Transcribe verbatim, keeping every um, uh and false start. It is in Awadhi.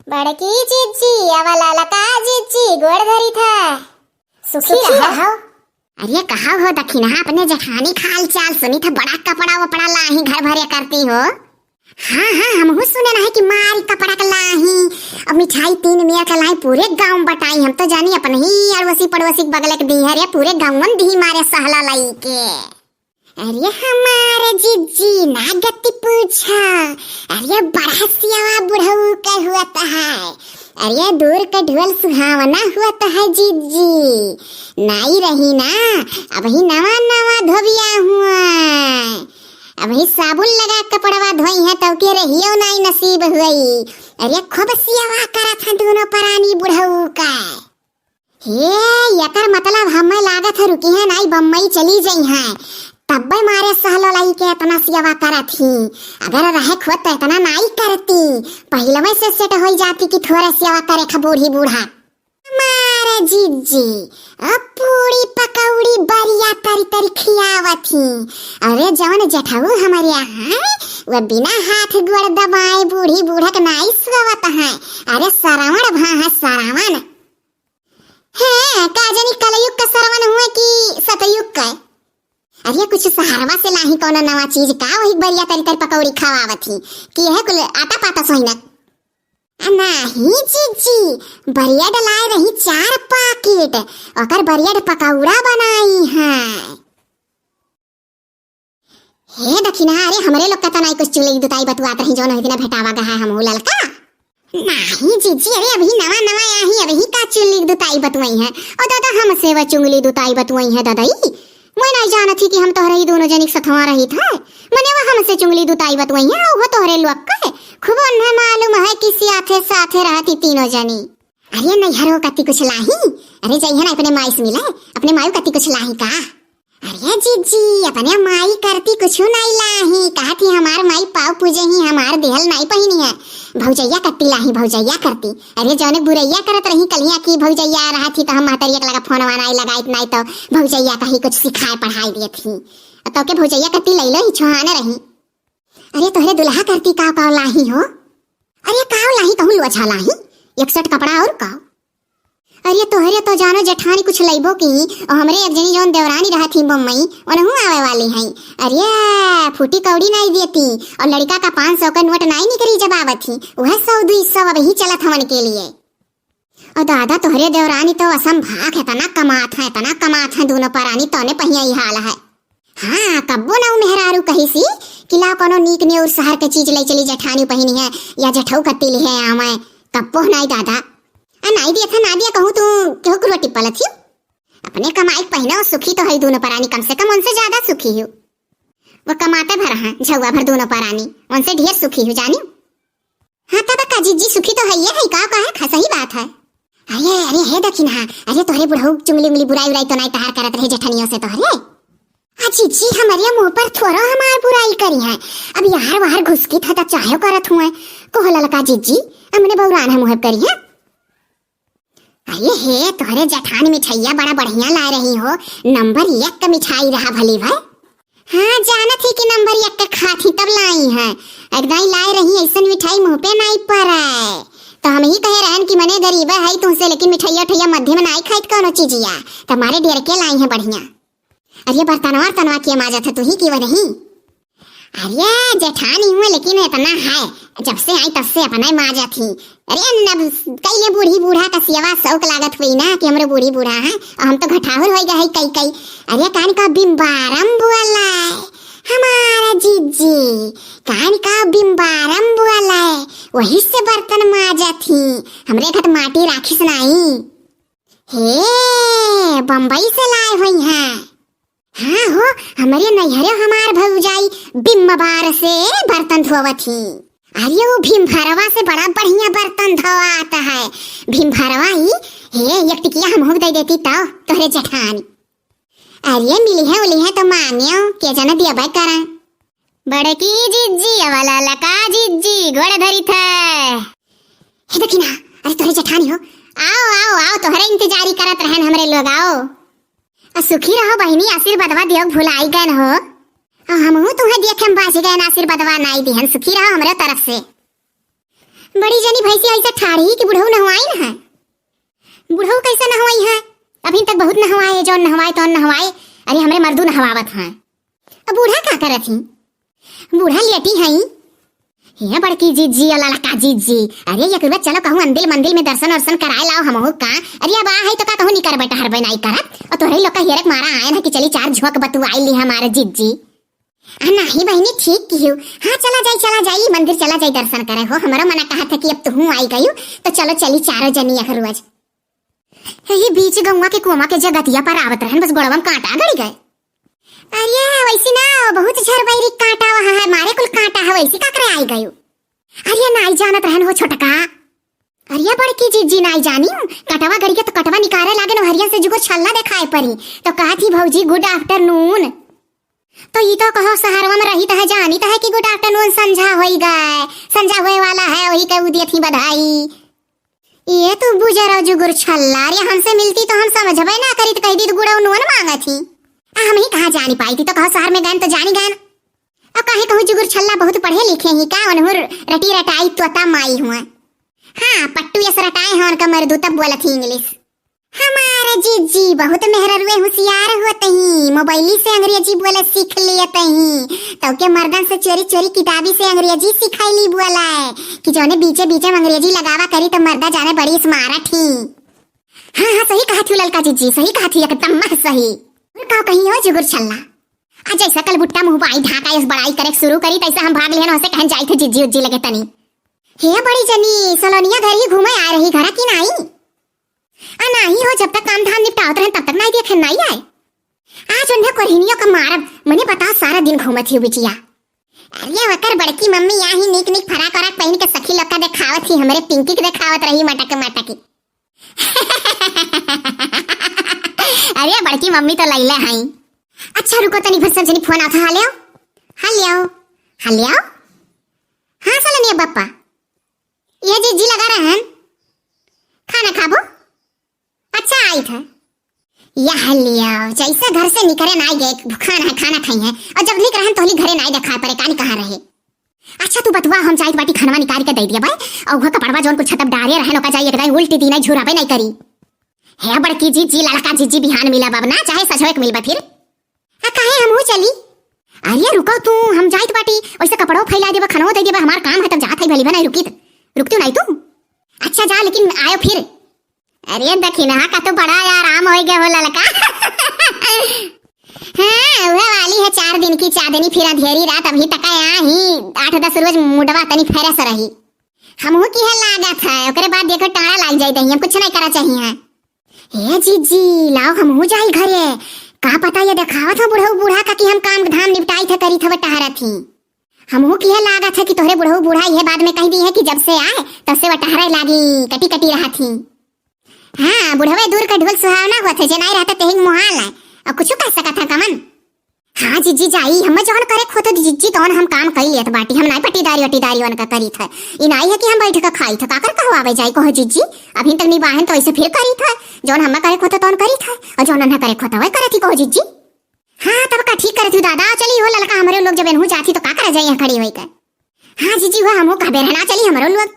बड़की जिज्जी, अवा ललका जिज्जी, गोड़ धरी था। सुखी सुखी रहो। रहो। अरे कहा हो दखिनहा, अपने जेठानी का हाल चाल सुनी था, बड़ा कपड़ा वपड़ा लाही घर भरे करती हो। हाँ, हाँ, हमहू सुने रहे कि मारी कपड़ा के लाही, अब मिठाई तीन मेर के लाई, पूरे गाँव बटाई। हम तो जानी अपने ही अड़ोसी पड़ोसी के बगल के दी है रे, पूरे गाँवन दी मारे सहला लाई के। अरे हमार जिज्जी ना गति पूछा, अरे बड़ा सियावा बुढ़ऊ का हुआ तो है, अरे दूर का ढोल सुहावना हुआ तो है जिज्जी। नाई रही ना, अबही नवा नवा धोबिया हुआ, अबही साबुन लगा कपड़वा धोई है तो के रहियो नाई नसीब हुई। अरे खूब सियावा करत है दोनों परानी बुढ़ऊ का। हे, एकर मतलब हमें लागत है रुकी है नाई, बम्बई चली जाई है, तब्बे मारे सहलो लाई के इतना सियावा करत ही। अगर रहे खुद तो इतना नाई करती, पहिलवे से सेट होई जाती कि थोड़ा सियावा करे खा बूढ़ी बूढ़ा। मारे जिज्जी, अब पूड़ी पकौड़ी बरिया तरी तरी खियावत ही। अरे जवन जेठऊ हमारे यहाँ, वो बिना हाथ गोड़ दबाए बूढ़ी बूढ़ा के नाई सोवत है। अरे सरवण भा है सरवण। हैं, का जानी कलयुग का सरवन हुए कि सतयुग का। अरे कुछ सहरवा से लाही कौनो नवा चीज का, वही बरिया तरी तरी पकौड़ी खवावत ही कि यह कुल आटा पाता सोहिना। आ नाही जिज्जी, बरिया डलाए रही चार पाकिट, ओकर बरिया ड पकौड़ा बनाई है। हे दखिनहा, अरे हमरे लोग का तो नाई कुछ चुंगली दुताई बतुआत रही, जौन ओहि दिना भेटावा गहा हमहू ललका। नाही जिज्जी, अरे अबही नवा नवा आही, अबही का चुंगली दुताई बतुआई है। ओ दादा, हमसे वह चुंगली दुताई बतुआई है दादाई। मैं नाई जानत ही कि हम तोहरे ही दोनों जनी के सथवा रहित है। मने वह हमसे चुंगली दुताई बतुआई है, वो तोहरे लोग के। खूब उन्हें मालूम है कि साथे साथे रहती तीनों जनी। अरे नैहरो कत्ती कुछ लाही? अरे जइहन अपने माई से मिले, अपने माई कत्ती कुछ लाही का? अरे जिज्जी, अपने माई करती कुछ नाई लाही, कहा थी हमार माई पाव पूजे ही, हमार देहल नाई पहिनी है। भौजैया करती लाही, भौजैया करती। अरे जौने बुरैया करत रही कलिया की भौजैया रहा थी तो हम महतरिया के लगा फोन वान आई लगाई नाई तो भौजैया का ही कुछ सिखाए पढ़ाई दिए थी। तो के भौजैया करती लैलो ही छोहाने रही। अरे तोहरे दुल्हा करती काव काव लाही हो? अरे काव लाही, कहूँ लोझा लाही, एक सेट कपड़ा और काव। अरे तोहरे तो जानो जेठानी कुछ लइबो की, और हमरे एक जनी जौन देवरानी रहत ही बम्बई, ओनहू आवे वाली हैं। अरे फूटी कौड़ी नाई देती, और लड़का का पाँच सौ का नोट नाई निकरी जब आवत ही, वह सौ दुई सौ अबही चलत हवन के लिए। और दादा तोहरे देवरानी तो असम भाग है, इतना कमात है, इतना कमात है, दोनों परानी तौने पहिया ही हाल है। हाँ, कब्बो ना उ मेहरारू कहिसी कि ला कोनो नीक नेउर सहर के चीज लइ चली जेठानी पहिनी है या जेठऊ कत्ती लिहे आवे, कब्बो नाई दादा। आ नाई दिया था ना दिया कहूँ तू केहू कुल टिप्पलत ही। अपने कमाई के पहिना सुखी तो है दोनों परानी, कम से कम उनसे ज्यादा सुखी हो। वो कमाते भर हैं झउआ भर दोनों परानी, उनसे ढेर सुखी हो जानी। हाँ तब का जिज्जी, सुखी तो है ये है का, का है खा सही बात है। अरे अरे हे दखिनहा, अरे तोहरे बुढ़ऊ चुंगली उंगली बुराई उराई तो नाई तहार करत रहे जेठनियों से तोहरे। आ जिज्जी हमरे मुँह पर थोरो हमार बुराई करी है। अब यार वार घुसकी था त चाहे करत हुए। कोह ललका जिज्जी, हमने बौरान है मुँह करी है। अरे हे तोहरे जेठान मिठाइया बड़ा बढ़िया लाए रही हो, नंबर एक का मिठाई रहा भली भाई। हाँ जानत ही कि नंबर एक के खात ही तब लाई है। एकदम लाए रही ऐसन मिठाई मुँह पे नाई पड़े। तो हम ही कहे रहन कि मने गरीबे है तुमसे, लेकिन मिठाइया उठाइया मध्य में नाई खाइत कौनो चीजिया। तुम्हारे डेर के लाई है बढ़िया। अरे बर्तनवा तनवा के माजत है तू ही कि वह नहीं? अरे जेठानी हुए लेकिन इतना है, जब से आई तब से अपना ही माजत ही। अरे नब कई ये बूढ़ी बूढ़ा का सेवा शौक लागत हुई ना कि हमरे बूढ़ी बूढ़ा है और हम तो घटाहुर हो गए है कई कई। अरे कान का बिम्बारम बोला है हमारा जिज्जी, कान का बिम्बारम बोला है, वही से बर्तन माजत ही। हमरे घर माटी राखिस नाई। हे बम्बई से लाए हुई हैं। हाँ हो, हमरे नैहरे हमार भौजाई बिम्बार से बर्तन धोवत ही। अरे वो भीमभरवा से बड़ा बढ़िया बर्तन धोआत है। भीमभरवा ही, हे एक टिकिया हमहू दे देती तो तोहरे जेठानी। अरे मिली है उली है तो मांगियो, के जाने दिया करा। बड़की जिज्जी, वाला लका जिज्जी, गोड़ धरी थे। हे दखिना, अरे तोहरे जेठानी हो, आओ, आओ, आओ, तोहरे इंतजारी करत रहन हमरे लोग, आओ। आ सुखी रहो बहिनी, आशीर्वादवा दियो भुलाई गन हो। आ हमहू तुम्हें देखे में बाज गए ना, आशीर्वादवा नाई दिहन, सुखी रहो हमरे तरफ से। बड़ी जनी भैंसी ऐसे ठाढ़ी कि बुढ़ऊ नहवाई न है। बुढ़ऊ कैसे नहवाई है? अभी तक बहुत नहवाए, जौन नहवाए तौन नहवाए। अरे हमरे मर्दू नहवावत हैं। अब बूढ़ा का करत ही? बूढ़ा लेटी हई। हे बड़की जिज्जी और ललका जिज्जी, अरे एक बेर चलो कहूँ अंदिल मंदिल में दर्शन वर्शन कराए लाओ हमहू का। अरे अब आ है तो का कहूँ नहीं करबे टहरबे नहीं करत, और तोहरे लोग का हेरक मारा आए ना कि चली चार झोंक बतुआई ली हमारे जिज्जी। आ, नाही बहिनी, ठीक किहू। हाँ, चला जाई, चला जाई, मंदिर चला जाई दर्शन करे हो। हमरो मना कहत है कि अब तुहू आई गयू, तो चलो चली चारों जनी एक रोज। यही बीच गौवा के कुआं के जगतिया पर आवत रहन, बस गोड़वा में कांटा गड़ी गए। अरे वैसी ना, बहुत झरबैरी कांटा वहाँ है, मारे कुल कांटा है, वैसी का करे आई गयू? अरे नाई जानत रहन हो छोटका। अरे बड़की जिज्जी नाई जानी, कटवा गड़िया तो कटवा निकारे लागे न, हरिया से जुगो छल्ला देखाए परी। तो कहत ही भौजी, "Good afternoon।" तो ई तो कहो शहरवा में रही तो है, जानी तो है कि good afternoon संझा होई गए, संझा होए वाला है, वही के उ दियत ही बधाई। ये तो बुजरो जुगुर छल्ला, अरे हमसे मिलती तो हम समझबे ना करी, तो कह दी तो गुड़ऊ नून मांगत ही। आ हम ही कहाँ जानी पाई थी, तो कहो शहर में गए तो जानी गए। अब काहे कहूँ जुगुर छल्ला बहुत पढ़े लिखे ही का, उन्हों रटी रटाई तोता माई हुआ। हाँ, पट्टू यस रटाए हैं उनका मर्दू, तब बोलत ही English। हमार जिज्जी बहुत मेहररुए होशियार होत ही, मोबाइली से अंग्रेजी बोले सीख लेत ही। तो के मर्दन से चोरी चोरी किताबी से अंग्रेजी सिखैली बोले कि जौने बीचे बीचे में अंग्रेजी लगावा करी तो मर्दा जाने बड़ी smart ही। हाँ, हाँ, सही कहत ही ललका जिज्जी, सही कहत ही, एकदम मह सही। और का कही हो जुगुर छल्ला? आ जैसा कलबुट्टा मुँह बाई ढाका यस बड़ाई करे शुरू करी, तैसे हम भाग लिहन, वैसे कहन जाई थे जिज्जी उज्जी लगे तनी। हे बड़ी जनी, सलोनिया घर ही घूमे आ रही, घरा की नाई? आ नाही हो, जब तक काम धाम निपटावत रहन तब तक नाई देखे नाई आए। आज उन्हें कोरहिनियों का मारब, मने बताओ सारा दिन घूमत ही बिटिया। अरे वकर बड़की मम्मी यहाँ ही नीक नीक फराक वराक पहन के सखी लोग का देखावत ही, हमरे पिंकी के देखावत रही मटक मटक। अरे बड़की मम्मी तो लैले हई। अच्छा रुको तनी भर समझनी फोन आवत है। हेलो, हेलो, हेलो। हाँ सलोनिया बप्पा, ये जिज्जी लगा रहन, खाना खाबो? अच्छा आई था। यह लिया, जैसे घर से निकरे ना गए, भुखान है, खाना खाई है, और जब निक रहन तोहली घरे ना देखा परे, कानी कहाँ रहे? अच्छा तू बतवा, हम जाइत बाटी खनवा निकाल के दे दिया भाई, और वह कपड़वा जौन कुछ छतप डारे रहन ओका जाई एक दाई उल्टी दीना झुराबे नहीं करी। हे बड़की जिज्जी, ललका जिज्जी बिहान मिला बाब ना, चाहे सजोए के मिलबा फिर। आ काहे हमहू चली? अरे रुको तू, हम जाइत बाटी, वैसे कपड़ो फैला देबा, खनवो दे देबा, हमार काम है तब जात है भली बना रुकी त। रुकती नहीं तू? अच्छा जा, लेकिन आयो फिर। अरे दखिनहा का तो बड़ा आराम हो गया हो ललका। हाँ, वह वाली है चार दिन की चांदनी, फिर अंधेरी रात, अभी तक यहाँ ही आठ दस रोज मुडवा तनी फेरस रही। हमहू की है लागत है, ओकरे बाद देखो टाड़ा लाग जाई दही, हम कुछ नहीं करा चाहिए। हे जीजी, लाओ हमहू जाई घरे। का पता ये देखावत हो बुढ़ऊ बूढ़ा का कि हम काम धाम निपटाई थे, करी थे, टहरत ही। हमहू की है लागत है कि तोहरे बुढ़ऊ बूढ़ा ये बाद में कह दी है कि जब से आए तब से वह टहरे लागी, कटी कटी रहत ही। हाँ, बुढ़वे दूर का ढोल सुहावना होत है, जे नाई रहता तेहिंग मुहाल है। अब कुछ कह सकत है कमन? हाँ जीजी जाई, हमें जौन करे खोत जीजी तौन हम काम कई लेत बाटी, हम नाई पटीदारी वटीदारी उनका करी थे। ई नाई है कि हम बैठ के खाई थे, काकर कहवावे जाई, कहो जीजी। अभी तक निबाहन तो ऐसे फिर करी थे, जौन हमें करे खोत तौन करी थे, और जौन उन्हें करे खोत वही करे थी, कहो जीजी। हाँ तब का ठीक करे थी दादा, चली हो ललका हमरे लोग जब एनहू जाती तो का करा जाई यहाँ खड़ी होई के। हाँ जीजी, हुआ हमहू कहबे रहना, चली हमरो लोग।